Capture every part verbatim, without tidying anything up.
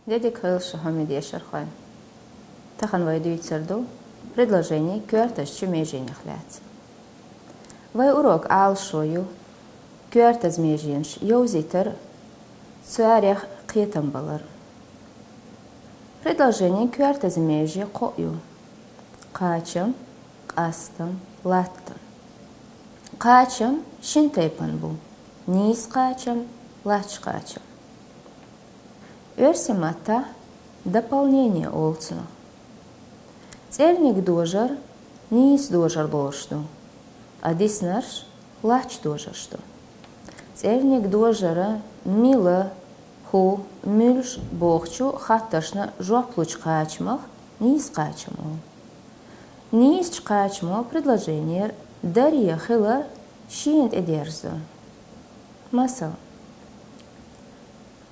Де дика хуьлда шун, хьоме дешархой. Тахана вай дуьйцур ду предложени коьртачу меженех лаьцна. Вай урок Ӏалашо ю коьртаза меженаш йовзийтар, царех кхетам балар. Предложенин коьртаза меже кхоъ ю: кхачам, къастам, латтам. Кхачам шин тайпан бу: нийса кхачам, лачча кхачам. Оьрсийн маттахь дополнение олу цунах. ЦӀерниг дожар нийса дожар лоруш ду, ткъа диснарш лачча дожарш ду. ЦӀерниг дожара мила, хӀу, муьлш бохучу хаттаршна жоп лучу кхачамах нийса кхачам олу. Нийсачу кхачамо предложенера даре хилар шена тӀедерзадо. Масала,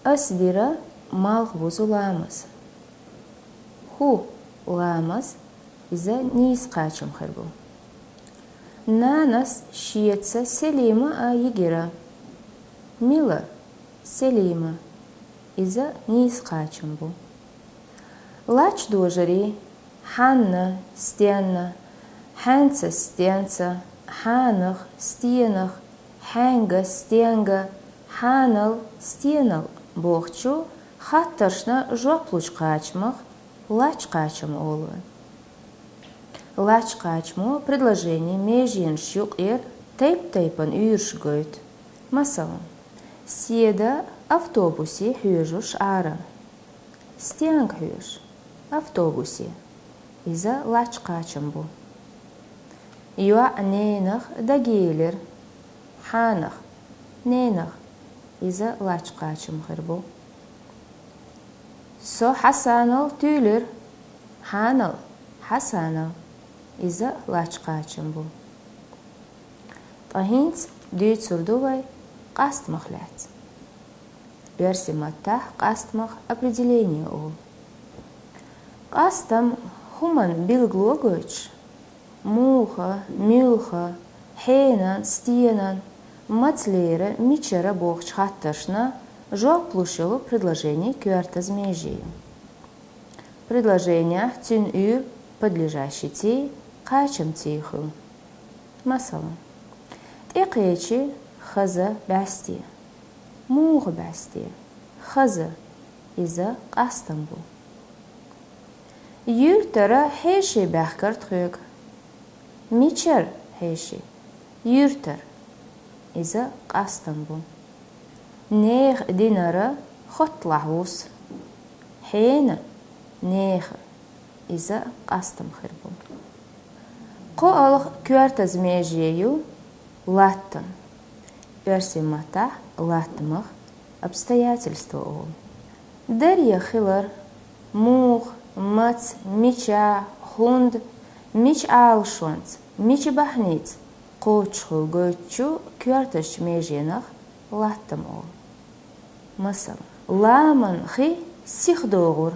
ас дира малхбузу ламаз. ХӀу ламаз, иза нийса кхачам хир бу. Нанас шеца Селима а йигира. Мила? Селима. Иза нийса кхачам бу. Лачча дожарий: хьанна, стенна, хьаьнца, стенца, хьанах, стенах, хьаьнга, стенга, хьанал, стенал бохучу хаттаршна жоп лучу кхачамах лачча кхачам олу. Лачча кхачамо предложенин меженаш юкъера тайп-тайпана уьйраш гойту. Масала, Седа автобусе хьоьжуш Ӏара. Стенга хьоьжу? Автобусе. Иза лачча кхачам бу. ЙоӀ ненах дагиелира. Хьанах? Ненах. Иза лачча кхачам хир бу. Со Хьасанал туьйлира. Хьанал? Хьасанал. Иза лачча кхачам бу. Ткъа хӀинца дуьйцур ду вай къастамах лаьцна. Оьрсийн маттахь къастамах определение олу. Къастам хӀуманна билгало гойтуш, муха, муьлха, хьенан, стенан, мацалера, мичара бохучу хаттаршна жоп луш йолу предложенин коьртаза меже ю. Предложенехь цуьнан уьйр подлежащийций, кхачамций хуьлу. Масала, тӀекхечи хаза бӀаьсте. Муха бӀаьсте? Хаза. Иза къастам бу. Юьртара хьеший баьхкар тхоьга. Мичара хьеший? Юьртара. Иза къастам бу. Нехан динара хотталахь вус. Хьенан? Нехан. Иза къастам хир бу. КхоалгӀа коьртаза меже ю латтам. Оьрсийн маттахь латтамах обстоятельство олу. Даре хилар, муха, маца, мича, хӀунда, мича Ӏалашонца, мича бахьаница кхочушхуьлу гойтучу коьртазчу меженах латтам олу. Масала, ламан хи сиха догӀура.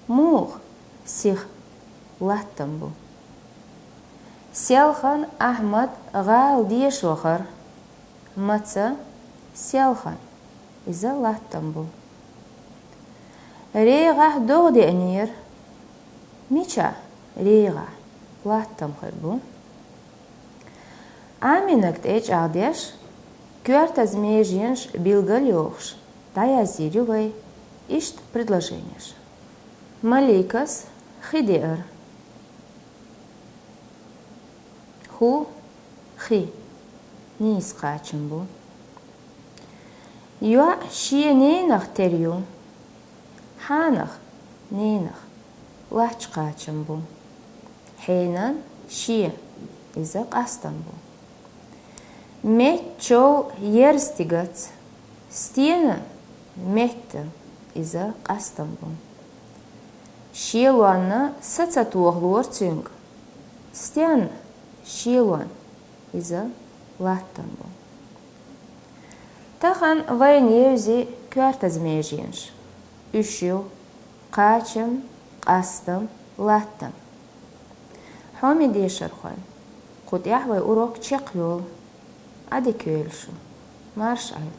Муха сиха? Латтам бу. Селхана Ахьмад гӀала деша вахара. Маца? Селхана. Иза латтам бу. РегӀахь догӀа деанера. Мичахь? РегӀахь. Латтам хир бу. Ӏамийнарг тӀе чӀагӀдеш, коьртаза меженаш билгалйохуш, дӀаяздийр ю вай иштта предложенеш. Маликас хи деара. ХӀу хи? Нийса кхачам бу. ЙоӀ шен ненах тера ю. Хьанах? Ненах. Лачча кхачам бу. Хьенан? Шен. Иза къастам бу. Меттан чов ерза тигац. Стенан? Меттан. Иза къастам бу. Шелонна са ца тохалора цуьнга. Стенна? Шелонна. Иза латтам бу. Тахана вайна евзи коьртаза меженаш. Уьш ю: кхачам, къастам, латтам. Хьоме дешархой, кху тӀехь вай урок чекхйолу. Ӏадика йойла шу. Марша Ӏойла.